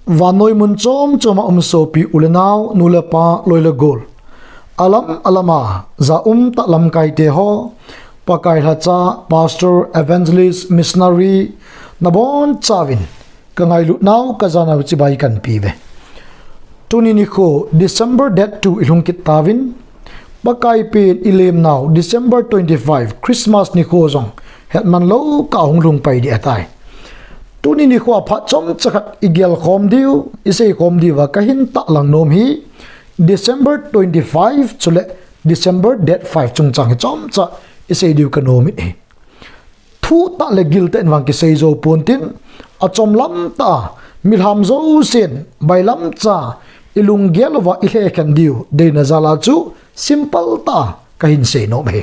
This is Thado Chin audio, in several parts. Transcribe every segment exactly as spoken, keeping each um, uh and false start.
Vannoi mun chom choma um sopi u le nau, nu le pa, loi le gol, alam alama ja um tah lamkai te ho, Pakai lhacha, pastor, evangelist, missionary, nabon chauvin ka ngailut nau, ka janau chibai kahin pe uve. Tuni nikho December date two i lhung kit tauvin, Pakai pen i lemnau December twenty-five Christmas nikho jong hetman lou kah a hung lhung pai ding ahitai. Tuni nikho a phat chomcha khat i gelkhom diu, i seikhom diu a kahin tahlang nom hi December twenty-five chule December date five chungchang hi chomcha i sei diu ka nom in ahi. Thuh tah le gil tah in vang kisei jou pontin, achom lam tah a, milham jousen bailam cha i lunggel uva i lhekhen diu deina jal a chu simple tah a kahin sei nom ahi.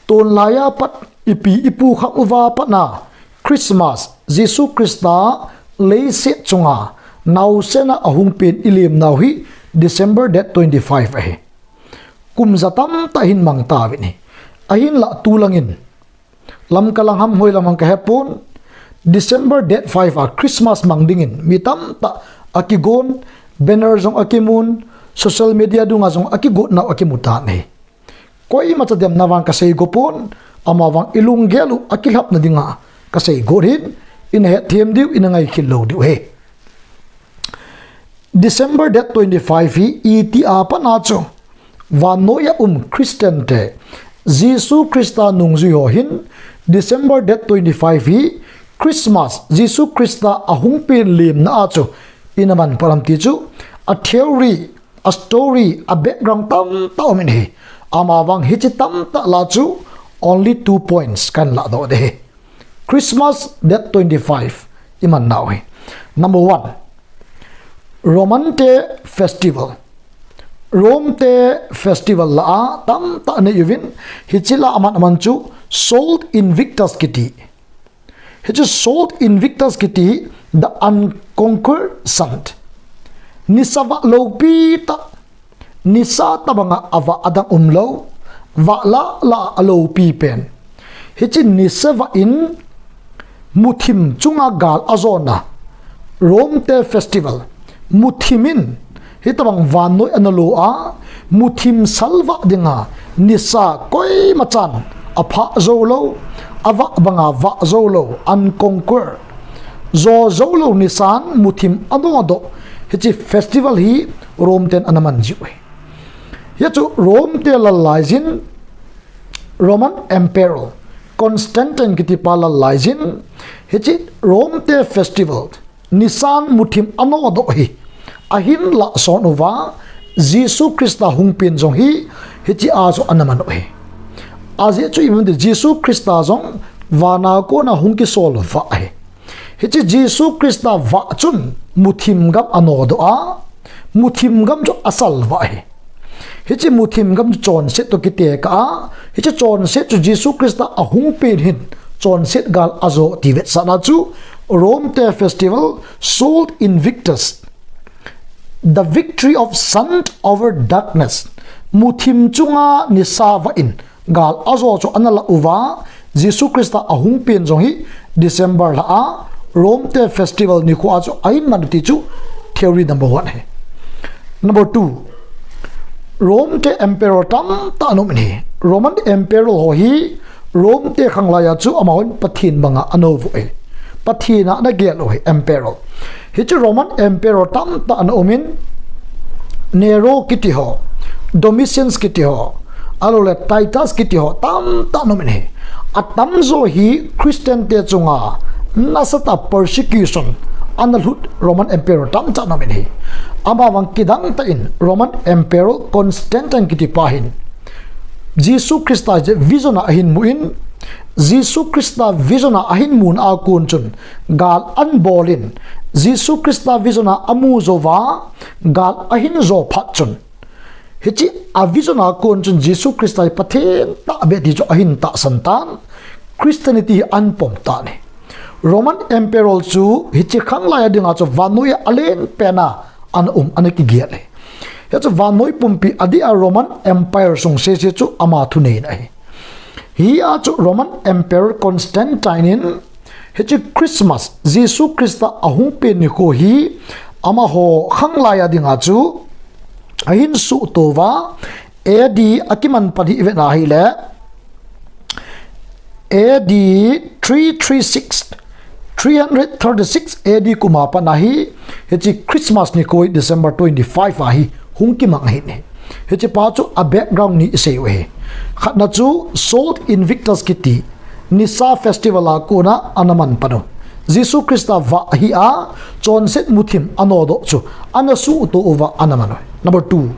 Tunlai a pat i pi i pu khang uva pat na Christmas, Jesu Christa leiset chunga naosen a ahung pen i lemnau hi December date twenty-five ahi. Kum ja tamtah hin mang tauvin ahi. Ahinlah tulangin lamka lang ham, hoilam ham ka hepon, December date five a Christmas mang dingin mi tamtah akigon, banner jong akimun, social media dunga jong akigot nau akimu tan ahi. Koimacha demna vang ka seigo pon, ama vang i lunggel u akilhapna dinga ka seigot hin, i na hetthem diu, i na ngaikhel lou diu ahi. December date twenty-five hi iti a pat na chu vannoi a um Christian te, Jesu Christa nungjui ho hin December date twenty-five hi Christmas, Jesu Christa ahung pen lemna a chu i na man pon ham ti chu, a theory, a story, a background tamtah um in ahi. Ama vang hiche tamtah lah a chu only two points kahin ladoh ding ahi. Christmas date twenty-five i man nau hi. Number one, Roman te festival. Rome te festival lah a tamtah nei uvin, hiche lah a man aman chu Sol Invictus kiti. Hiche Sol Invictus kiti, the unconquered sun. Nisa vah loupi tah, nisa tobanga avah adang umlou, vah lah lah a aloupi pen. Hiche nisa vah in muthim chunga gal ajona Rome te festival, muthim in hitobang vannoi ana lo a, muthim salvah dinga nisa koimachan aphah joulou, avah banga vah joulou, unconquered, jo joulou nisan muthim anodoh, hiche festival hi Rome ten ana man jiu ahi. Hichu Rome te lal laijin, Roman Emperor Constantine kitipa lal laijin, hiche Rome te festival nisan muthim anodoh hi ahin lahson uva, Jesu Christa hung pen jong hi hiche a chu ana man u ahi. Ajeh chu ipi ham itile Jesu Christa jong vana kona hung kisol vah ahi. Hiche Jesu Christa vah chun muthim gam anodoh a, muthim gam chu asalvah ahi. Hiche muthim gam chu chonset toh kitekah a, hiche chonset chu Jesu Christa ahung pen hin chonset gal ajo ti vetsahna chu Rome te festival Sol Invictus, the victory of sun over darkness, muthim chunga nisa vah in gal ajo chu ana lah uva, Jesu Christa ahung pen jong hi December lha a Rome te festival nikho a chu ahin man u ti chu theory number one ahi. Number two, Rome te emperor tamtah ana um in ahi. Roman emperor ho hi Rome te khanglai a chu amahon Pathen banga ana uvu ahi. Pathen a ana gel u ahi, emperor. Hiche Roman emperor tamtah ana um in, Nero kiti ho, Domitian kiti ho, ahilouleh Titus kiti ho tamtah ana um in ahi. Atamjo hi Christian te chunga nasatah persecution ana lhut Roman emperor tamtah ana um in ahi. Amavang kidang tah in Roman emperor Constantine kitipa hin Jesu Christa vision a ahin mu in, Jesu Christa vision a ahin muna a kon chun gal ana bol in, Jesu Christa vision a amu jouva gal ahin jo phat chun, hiche a vision a kon chun Jesu Christa hi Pathen tahbeh ti chu ahin tahsan tan, Christianity hi ana pom tan ahi. Roman emperor chu hiche khanglai a dinga chu vannoi a alen pen a ana um, ana kigel ahi. Hichu vannoi pumpi adeh a Roman Empire sung sese chu ama thuneina ahi. Hia chu Roman Emperor Constantine in Hiche Christmas, Jesu Christa ahung pen nikho hi, amaho khanglai a dinga chu ahin suhto uva, A D akiman pan hi ivet na hile, A D three three six, three hundred thirty-six A D kum a pat ahi, hiche Christmas nikho hi December twenty-five ahi, hung kimang ahin ahi. Hiche pa chu a background ni isei u ahi. Khatna chu Sol Invictus kiti, Nisa festival a kona ana man pan u. Jesu Christa vah ahi a, chonset muthim anodoh chu, ana suhto uva ana man u. Number two,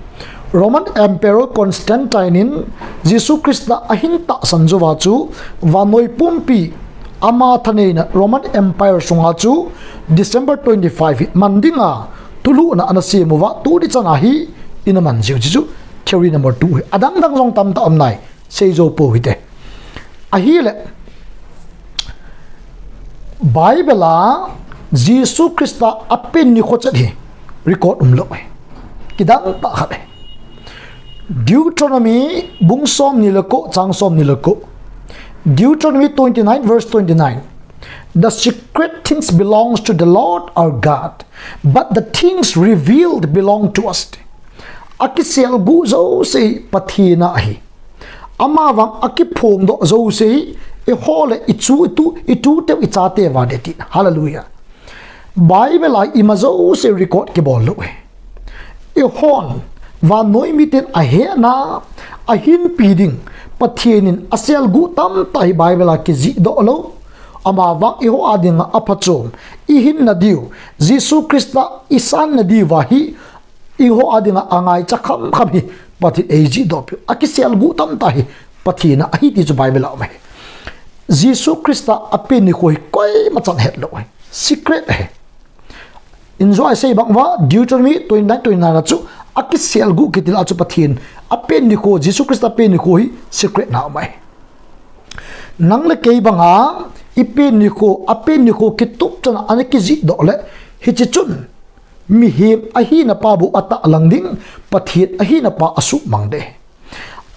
Roman Emperor Constantine in Jesu Christa ahin tahsan jou va chu, vannoi pumpi ama thaneina Roman Empire sunga chu December twenty-five hi man dinga thulhuhna ana sem uva, tuni chan ahi ina man jiu chu, theory number two hi. Adang dang jong tamtah um nai, sei jou pou hite. Ahile, Bible a Jesu Christa apen nikho chet hi record umlou ahi. Kidang tah khat ahi. Deuteronomy bung somni le ko, chang somni le ko. Deuteronomy twenty-nine verse twenty-nine. The secret things belongs to the Lord our God, but the things revealed belong to us. Akiselguh jouse Pathen a ahi. Amavang akiphongdoh jouse hi, eiho le ichu, itu, ituteu ichateu a ding ahi. Hallelujah. Bible a ima jouse record kibol lou ahi. Eihon, vannoi miten ahetna, ahinpi ding, Pathen in aselguh tamtah hi Bible a kijihdoh lou. Amavang eiho a dinga aphachom, ihinna diu, Jesu Christa isanna diu va hi, eiho a dinga angaicha khamkham hi Pathen in eijihdoh peh u. Akiselguh tamtah hi Pathen a ahi ti chu Bible a um ahi. Jesu Christa apen nikho hi koima chan hetlou ahi. Secret ahi. Injo a isei bang uva, Deuteronomy twenty-nine twenty-nine a chu, akiselguh kiti lah a chu Pathen apen nikho, Jesu Christa pen nikho hi secret na um ahi. Nang le kei banga, ipen nikho, apen nikho kitup chan a ana kijihdoh le, hiche chun, mihem ahina pa bou atahlang ding, Pathen ahina pa asuhmang ding.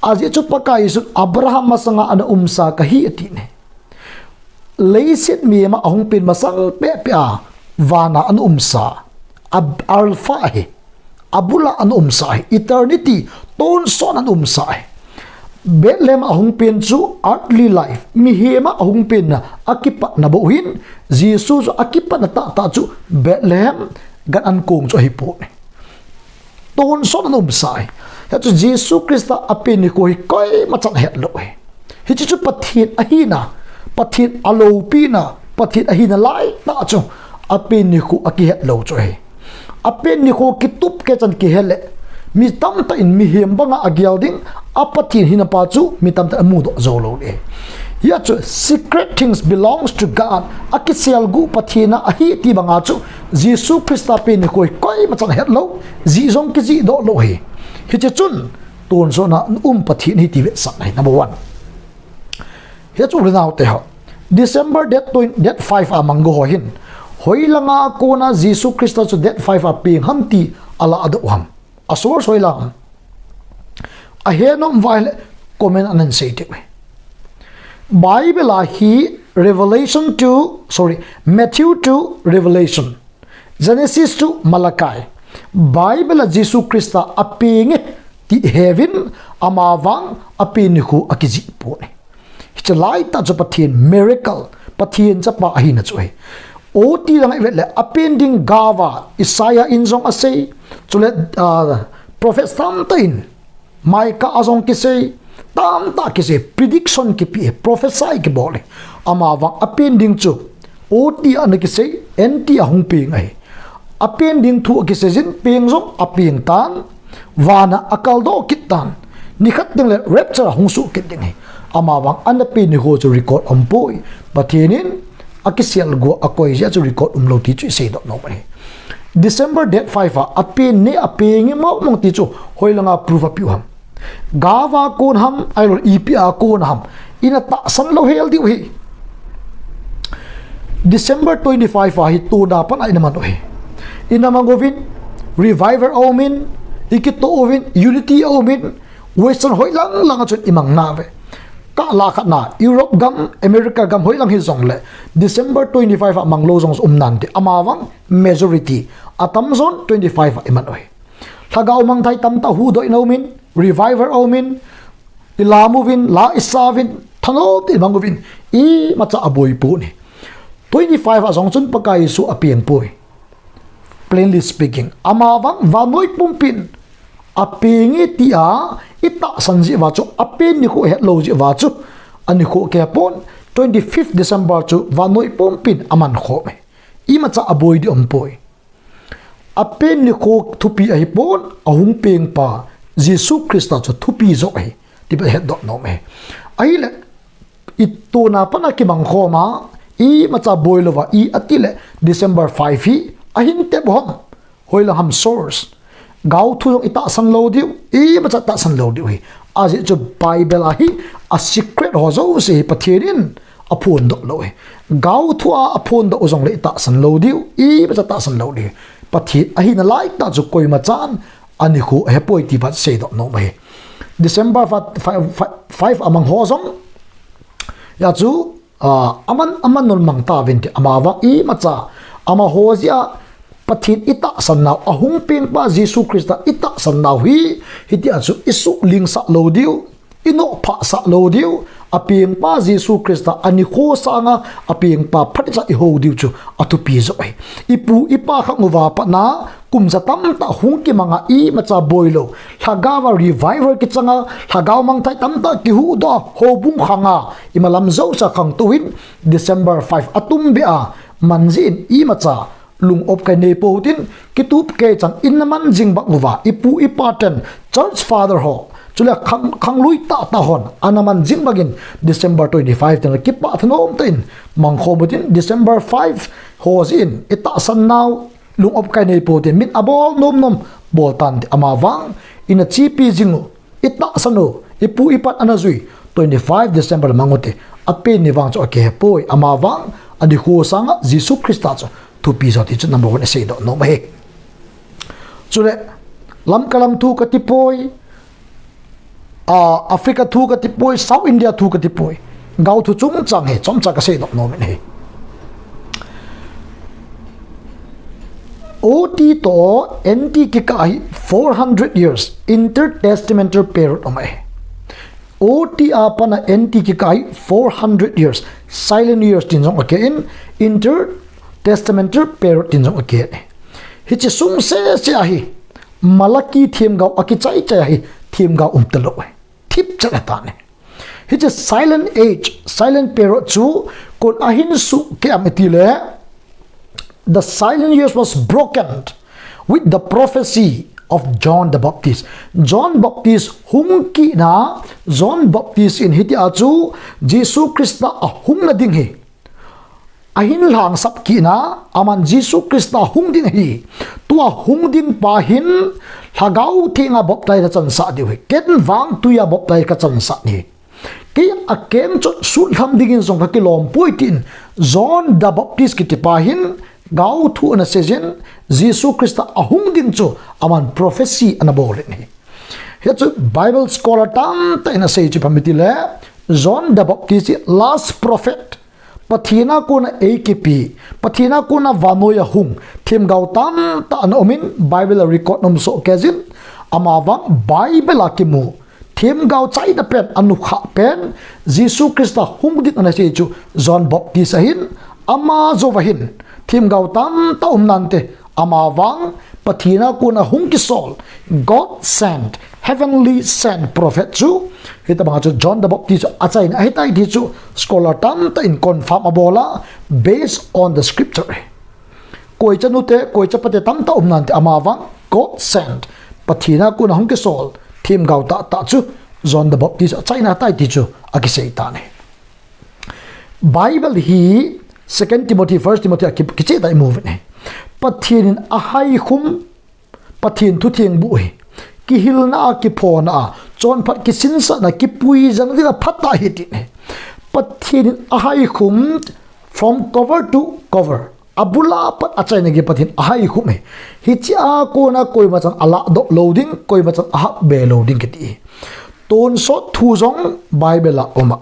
Ajeh chu Pakai Jesun Abraham masanga ana umsa kahi ati ne. Leiset mihem a ahung pen masang pehpeh a vana ana umsa, a, Alpha ahi, abul a ana umsa ahi, eternity, tonsot ana umsa ahi. Bethlehem a ahung pen chu earthly life, mihem a ahung penna, akipatna bou hin, Jesu chu akipatna tahtah chu Bethlehem gan an kong chu ahipoi. Tonsot ana umsa ahi. Hichu Jesu Christa apen nikho hi koima chan hetlou ahi. Hiche chu Pathen ahina, Pathen aloupina, Pathen ahina laitah chu apen nikho akihetlou chu ahi. Apen nikho kitup kei chan kihe le, mi tamtah in mihem banga agel ding, a Pathen hina pa chu mi tamtah in amudoh jou lou ding ahi. Hia chu secret things belongs to God, akiselguh Pathen a ahi ti banga chu Jesu Christa pen nikho hi koima chan hetlou, jih jong kijihdoh lou ahi. Hiche chun, tonsot na um Pathen ahi ti vetsahna ahi, number one. Hichu ulenaote ho, December date twenty, date five a mang go ho hin, hoilanga kona Jesu Christa chu date five a peng ham ti aladoh u ham? A source hoilang? Ahe nom uva ahile comment a nahin sei diu ahi. Bible a hi Revelation to, sorry, Matthew to Revelation, Genesis to Malachi, Bible a Jesu Christa apeng e ti iheuvin, amavang apen nikho akijih poi. Hiche laitah chu Pathen miracle, Pathen chapa ahina chu ahi. Oti lang ivet le apen ding gava Isaiah in jong asei, chule, ah, prophet tamtah in Micah a jong kisei, tamtah kisei, prediction kipe, prophecy kibol e. Amavang apen ding chu, oti a ana kisei, enti a hung peng ahi. Apen ding thu akisei jin, peng jong apeng tan, vana akaldoh kit tan, nikhat teng le rapture a hung suh kit ding ahi. Amavang ana pen nikho chu record umpoi. Pathen in akiselguh a akoi jeh a chu record umlou ti chu iseidoh nom ahi. December date five a, apen e, apeng e mong mong ti chu hoilanga proof apeh u ham? Gava kon ham, ahilou le ipi a kon ham? Ina tahsan lou hel diu ahi. December twenty-five a hi tuna pat a ina man u ahi. Ina mang uvin, revival aumin, ikitoh uvin, unity aumin, Western hoilang lang a chun imang nauve. Kah la khat na, Europe gam, America gam, hoilang hijongle, December twenty-five a manglou jong um nante, amavang majority, atamjon twenty-five a iman u ahi. Lhagao mangthai tamtah huhdohna umin, revival aumin, ilam uvin, la isauvin, thanom tah in imang uvin, imacha aboi poi. Twenty-five a jong chun Pakai Jesu apeng poi. Plainly speaking, amavang vannoi pumpin apeng e tia itahsan jeh uva chu, apen nikho hetlou jeh uva chu, anikho kihepon, twenty-fifth December chu vannoi pumpin amankhom e. Imacha aboi ding aumpoi. Apen nikho thupi ahipon, ahung pengpa Jesu Christa chu thupi joh ahi, ti pa hetdoh nom e. Ahile, itona pat a kimangkhom a, imacha boilouva, i atile December five hi ahin tep u ham, hoilang ham source. Gaothu jong itahsan lou diu, imacha tahsan lou diu ahi. Ajeh chu Bible a hi a secret ho jouse hi Pathen in aphondoh lou ahi. Gaothu a aphondoh u jongle itahsan lou diu, imacha tahsan lou diu ahi. Pathen ahina laitah chu koimachan anikho ahepoi ti pa seidoh nom ahi. December five, five, five, five amang ho jong, hia chu, ah, aman, aman nol mang tauvinte, amavang imacha, amaho jeh a Pathen itahsan nau, ahung pengpa Jesu Christa itahsan nau hi, hitia chu isuhlingsah lou diu, inohphahsah lou diu, apengpa Jesu Christa anikho sanga apengpa phatechan ihou diu chu athupi joh ahi. Ipu ipa khang uva patna, kum ja tamtah hung kimanga imacha boilou, lhagaova revival kichanga, lhagao mangthai tamtah kihuhdoh a, houbung khanga, imalam jousea khangtou in, December five atumbeh a man jeh in imacha lung-op kahinei pouve tin, kitup kei chan in naman jing bang uva, ipu ipa ten, church father ho, chule khang, khanglui tahtah hon ana man jing bangin, December twenty-five tin kipah thanom tah in mangkhom u tin, December five ho jeh in itahsan nau, lung-op kahinei pouve tin, min abol nomnom bol tante, amavang ina chepi jing u, itahsan u, ipu ipan ana jui, twenty-five December mang ute, apen ni vang chu akihepoi, amavang anikho sanga Jesu Christa chu thupi joh ti chu number one iseidoh nom ahi. Chule, Lamka lam thu katipoi, ah, Africa thu katipoi, South India thu katipoi. Gaothu chungchang hi chomcha kaseidoh nom in ahi. O T toh N T kikah hi four hundred years, intertestamental period um ahi. O T a pat a N T kikah hi four hundred years, silent years tin jong akihen, intertestamental period tin jong akihen. Hiche sung sese a hi, Malachi themgao akichai chai a hi, themgao umtalou ahi. Thipchet ahitan ahi. Hiche silent age, silent period chu kon ahin suhkeh am itile, the silent years was broken with the prophecy of John the Baptist. John Baptist hung kitna, John Baptist in hitia chu Jesu Christa ahungna ding hi ahin lhangsap kitna, aman Jesu Christa hung ding ahi. Tua hung ding pa hin Lhagao Thenga baptize achansah diu ahi. Ken vang tuia baptize kachansah ahi. Kei akeng chot sutlham dingin jong kakilom poi tin John the Baptist kitipa hin gaothu ana seijin, Jesu Christa ahung ding chu aman prophecy ana bolin ahi. Hichu Bible scholar tamtah in asei chu ipi ham itile, John the Baptist hi last prophet, Pathen a kona eikipe, Pathen a kona vannoiya hung themgao tamtah ana umin, Bible a record aum sohkeijin, amavang Bible a kimu themgao chaina pen, anukhah pen, Jesu Christa hung ding ana sei chu John Baptist ahin, ama jouva hin themgao tamtah um nante, amavang Pathen a kona hung kisol, God sent, heavenly sent prophet chu, hitobanga chu John the Baptist chu achaina ahitai ti chu scholar tamtah in confirm abol a, based on the scripture. Koi cha nute, koi cha pate tamtah um nante, amavang God sent, Pathen a kona hung kisol themgao tahtah chu John the Baptist achaina ahitai ti chu akisei tan ahi. Bible hi Second Timothy, First Timothy a ki, kicheh tah imu uvin ahi. Pathen in ahaikhum, Pathen thutheng boh hi kihilna a, kiphona a, chonphat kisinsahna, kipuijang dinga phatah ahi tin ahi. Pathen in ahaikhum from cover to cover. Abul a pat achaina gei Pathen ahaikhum ahi. Hichea kona koimachan alahdoh lou ding, koimachan ahapbe lou ding kiti ahi. Tonsot thu jong Bible a um a.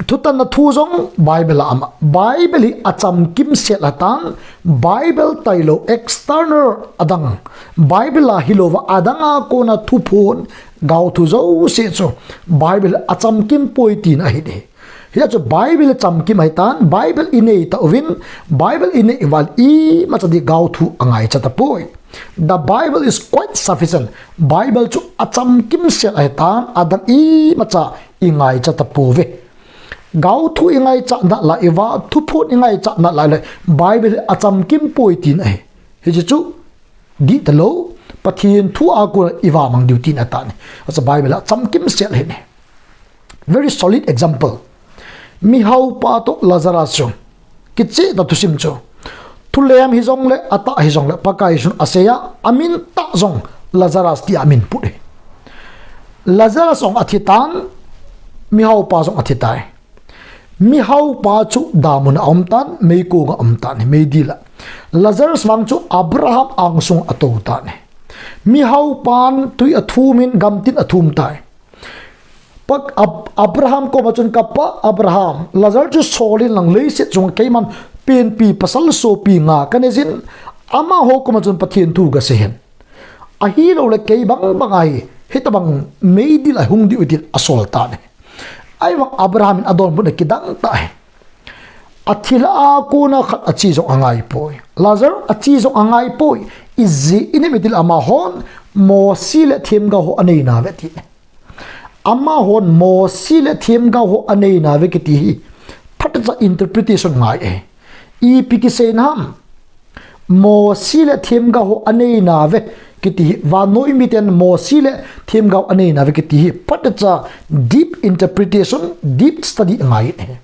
Thutanna thu jong Bible a um a. Bible hi achamkim sel ahitan, Bible tailou external adang, Bible a hilouva adang a kona thuphon gaothu jouse chu Bible achamkim poi tina ahi. Hijeh chun Bible chamkim ahitan, Bible inei tauvin, Bible inei uva imacha ding gaothu angaicha tapoi. The Bible is quite sufficient. Bible chu achamkim sel ahitan, adang imacha ingaicha tapouve. Gaothu ingaicha nalai uva, thuphon ingaicha nalai le, Bible achamkim poi tina ahi. Hiche chu dih talou, Pathen thu a kona ivamang diu tina ahitan. Achu Bible achamkim sel ahi. Very solid example. Mihaopa toh Lazarus chu kicheh tah thusim chu. Thulem hijongle, atah hijongle, Pakai Jesun asei a, amin tah jong Lazarus tia amin put ahi. Lazarus jong athitan, mihaopa jong athitai. Mihaopa chu damun a aumtan, meikong a aumtan, meidil a. Lazarus vang chu Abraham angsung a atoutan. Mihaopan tui athumin gamtin athumtai. Pak Ab-, Abraham koma chun, Kapa Abraham, Lazarus chu solin lang leiset chunga keiman penpi pasal sopi nga kanei jin, amaho koma chun Pathen thu gasei hen. Ahilouleh kei bangbang ahi, hitobang meidil a hung diu tin asoltan ahi. Ahivang Abraham in adonbutna kidang tah ahi. Athi lah a kona khat ache jong angaipoi. Lazarus ache jong angaipoi. Ijeh inem itile amahon Mosi le themgao ho aneinauve ati. Amahon Mosi le themgao ho aneinauve kiti hi phatechan interpretation ngai e. Ipi kiseina ham? Mosi le themgao ho aneinauve kiti hi, vannoi miten Mosi le themgao aneinauve kiti hi phatechan deep interpretation, deep study ngai e.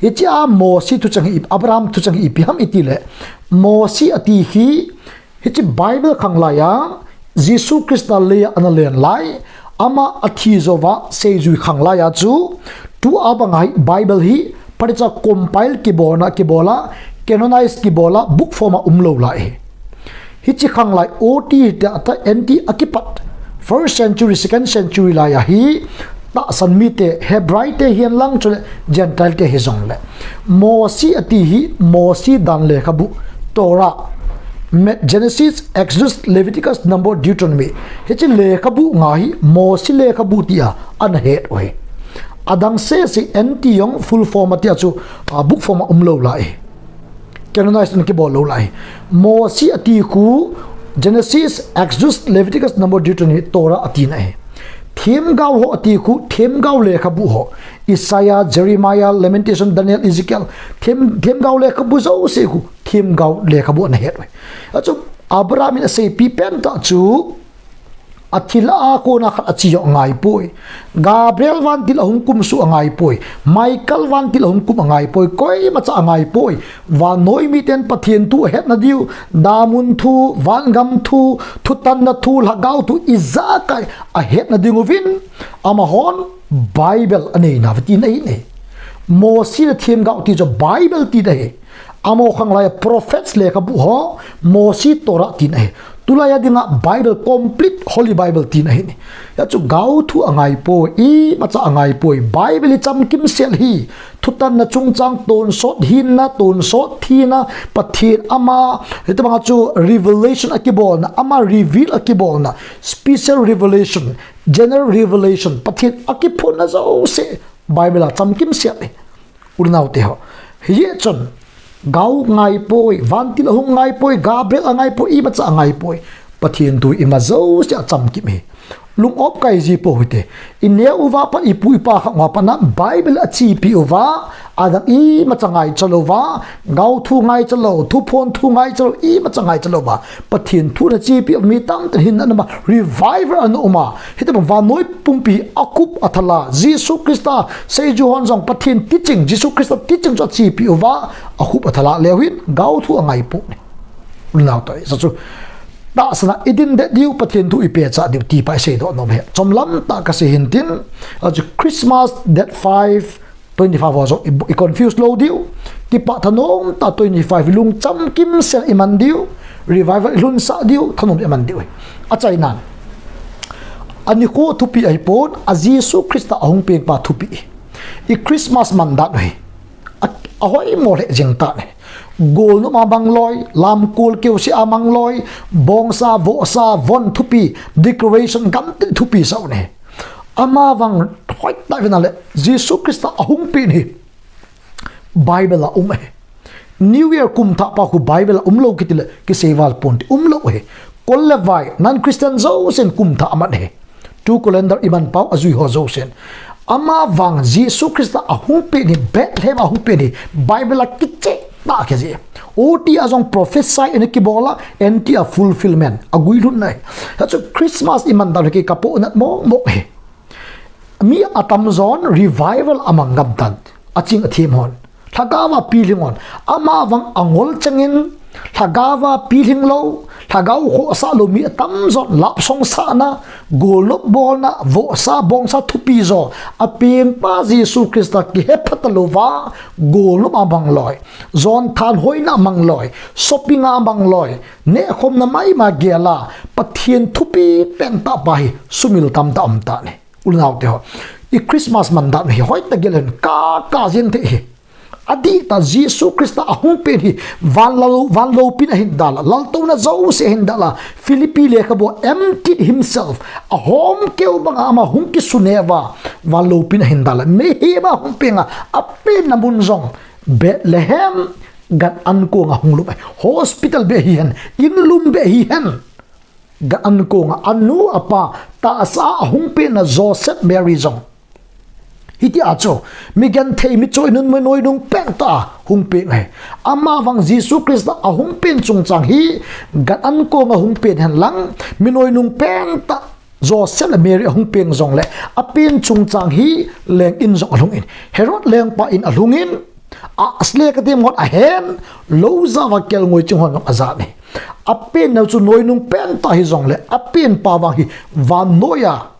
Hichea Mosi thucheng hi, Abraham thucheng hi ipi ham itile, Mosi ati hi, hiche Bible khanglai a, Jesu Christa lei a ana len lai, ama athi jouva seijui khanglai a chu, tua banga hi Bible hi phatechan compile kibolna, kibola, canonize kibola, book form a umlou lai ahi. Hiche khanglai O T tia, ata N T akipat, first century, second century lai ahi, tahsan mite, Hebrai te hihen lang chule Gentile te hijongle, Mosi ati hi, Mosi dan lekhabu, Torah, Me-, Genesis, Exodus, Leviticus, Number, Deuteronomy. Hiche lekhabu nga hi Mosi lekhabu tia ana het u ahi. Adang sese N T jong full form a tia chu, ah, book form a umlou lai. Canonize ana kibol lou lai. Mosi ati khu Genesis, Exodus, Leviticus, Number, Deuteronomy, Torah atina ahi. Themgao ho ati khu themgao lekhabu ho. Isaiah, Jeremiah, Lamentation, Daniel, Ezekiel. Them, themgao lekhabu jouse khu themgao lekhabu ana het u ahi. Achu Abraham in aseipi pentah chu, athi lah a kona khat ache jong angaipoi. Gabriel vantil ahung kumsuh angaipoi. Michael vantil ahung kum angaipoi. Koimacha angaipoi. Vannoi miten Pathen thu ahetna diu, damun thu, vangam thu, thutanna thu, lhagao thu, ijakai ahetna dinguvin, amahon Bible aneinauve tina ahi. Mosi le themgao ti chu Bible tina ahi. Amaho khanglai a prophets lekhabu ho, Mosi Torah tina ahi. Tulai a dinga Bible complete Holy Bible tina ahi. Hichu gaothu angaipoi, imacha angaipoi. Bible hi chamkim sel ahi. Thutanna chungchang, tonsot hinna, tonsot thina, Pathen ama, hitobanga chu revelation akibolna, ama reveal akibolna, special revelation, general revelation, Pathen akiphonna jouse Bible a chamkim sel ahi. Unaote ho. Hijeh chun, gao ngaipoi, vantil ahung ngaipoi, Gabriel angaipoi, imacha angaipoi. Pathen thu ima jouse achamkim ahi. Lung-op kaiji pou hite. Ineo uva pat, ipu ipa khat uva pat na Bible achepi uva, adang imacha ngaicha louva, gao thu ngaicha lou, thuphon thu ngaicha lou, imacha ngaicha louva, Pathen thu nachepi uva mi tamtah in hinna ana um a, revival ana um a. Hitobang vannoi pumpi akhup athala, Jesu Christa seijui hon jong Pathen teaching, Jesu Christa teaching chu achepi uva, akhup athala leu hin, gao thu angaipoi. Unaote, hichu tahsan a idin det diu, Pathen thu ipehcha diu ti pa iseidoh nom ahi. Chomlam tah kasei hintin, achu Christmas date five, twenty-five ho jong i, iconfuse lou diu. Kipah thanom tah twenty-five lungcham kimsel iman diu. Revival ilhunsah diu, thanom iman diu. Achaina, Anikho thupi ahipon, a Jesu Christa ahung pengpa thupi. I Christmas mandan u hi a, ahoimo lheh jeng tan ahi. Golnop a mang loi, lamkol keuseh a mang loi, bongsa, vohsa, von thupi, decoration gamtin thupi sah u ahi. Amavang hoitah uvin ahile, Jesu Christa ahung pen hi Bible a um ahi. New Year kumthah pa khu Bible a umlou kitile kisei val ponte, umlou ahi. Kol le vai, non-Christian jousen kumthah aman ahi. Tu calendar iman pau ajui ho jousen. Amavang Jesu Christa ahung pen hi, Bethlehem a ahung pen hi Bible a kicheh tah kiji. Oti a jong prophesy in kibol a, enti a fulfillment, aguilhunna ahi. Hichu Christmas imandan u hi kapohnat mong mong ahi. Mi atamjon revival amang gamtan, aching athem hon, lhagaova pilhing hon. Amavang angol chengin lhagaova pilhing lou, lhagao khohsah lou mi atamjon love song sahna, golnop bolna, vohsa bongsa thupi jo, apengpa Jesu Christa kihepha talouva, golnop a mang loi, jon thanhoina mang loi, shopping a mang loi, nehkhomna maima gel a, Pathen thupi pentah pa hi sumil tamtah umtan ahi. U le naote ho, i Christmas mandan u hi hoitah gel hen, ka, kajin thei hi. Adihtah Jesu Christa ahung pen hi van lou, van loupina ahin dal a, laltouna jouse ahin dal a, Philippi lekhabu a emptied himself, ahomkeu banga ama hung kisuneh uva, van loupina ahin dal a, mihem a hung peng a, apenna mun jong Bethlehem, gan an konga hung lum ahi. Hospital beh hihen, in lum beh hihen. Gan an konga anu apa tahsa a ahung penna Joseph, Mary jong. Hitia chu, mi genthei, mi choinunnoi, noinung pentah a hung peng ahi. Amavang Jesu Christa ahung pen chungchang hi gan an konga hung pen henlang, mi noinung pentah Joseph le Mary ahung peng jongle, apen chungchang hi leng in jong alhungin, Herod lengpa in alhungin, ahas le katem hon ahen, lou jao a kelngoi ching hon jong ajan ahi. Apenna chu noinung pentah hijongle, apenpa vang hi vannoiya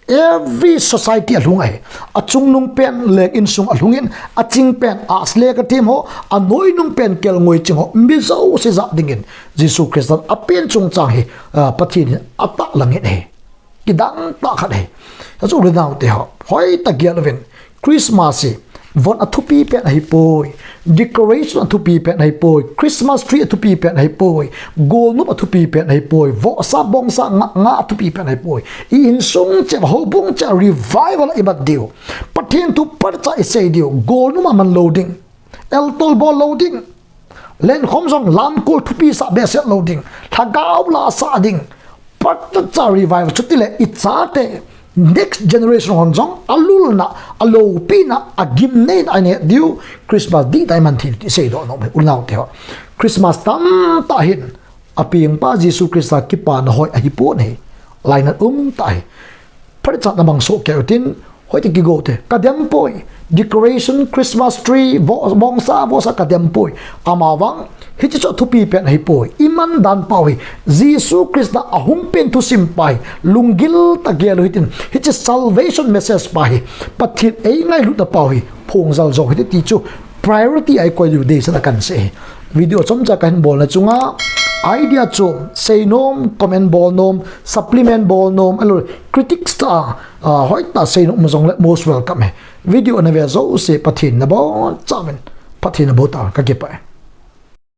every society alhung ahi. Achungnung pen leng insung alhungin, aching pen ahas le katem ho, anoinung pen kelngoi ching ho, mi jouse jah dingin Jesu Christan apen chungchang hi, ah, Pathen in atahlangin ahi. Kidang tah khat ahi. Hichu u le naote ho, hoitah gel uvin, Christmas hi von athupi pen ahipoi, decoration athupi pen ahipoi, Christmas tree athupi pen ahipoi, golnop athupi pen ahipoi, vohsa bongsa nga, nga athupi pen ahipoi. I insung cheh, houbung cheh, revival a imat diu, Pathen thu phatechan isei diu, golnop a man lou ding, eltol bol lou ding, lenkhom jong lamkol thupi sah behseh lou ding, lhagao la sah ding, phatechan revival, chutile ichate, next generation hon jong alulna, aloupina, agimneina aneh diu Christmas dihtah iman thei ti seidoh nom ahi, u le naote ho. Christmas tamtah hin apengpa Jesu Christa kipana hoi ahipon ahi. Lainat umtah ahi. Phatechan nabang soh kei utin, hoitah kigo te, kadem poi. Decoration, Christmas tree, vo-, bongsa, vohsa kadem poi. Amavang, hiche chu athupi pen ahipoi. Iman dan pau hi, Jesu Christa ahung pen thusim pa hi, lunggil tah gel u hitin, hiche salvation message pa hi, Pathen eingailutna pau hi, phongjal jou hite ti chu, priority a ikoi diu deisahna kahin sei ahi. Video chomcha kahin bolna chunga, idea chom, seinom, comment bolnom, supplement bolnom, ahilou critics tah, ah, hoitah seinom um jongle most welcome ahi. Video nave jouse Pathen nabonchauvin, Pathen nabonchauvin kakipah e.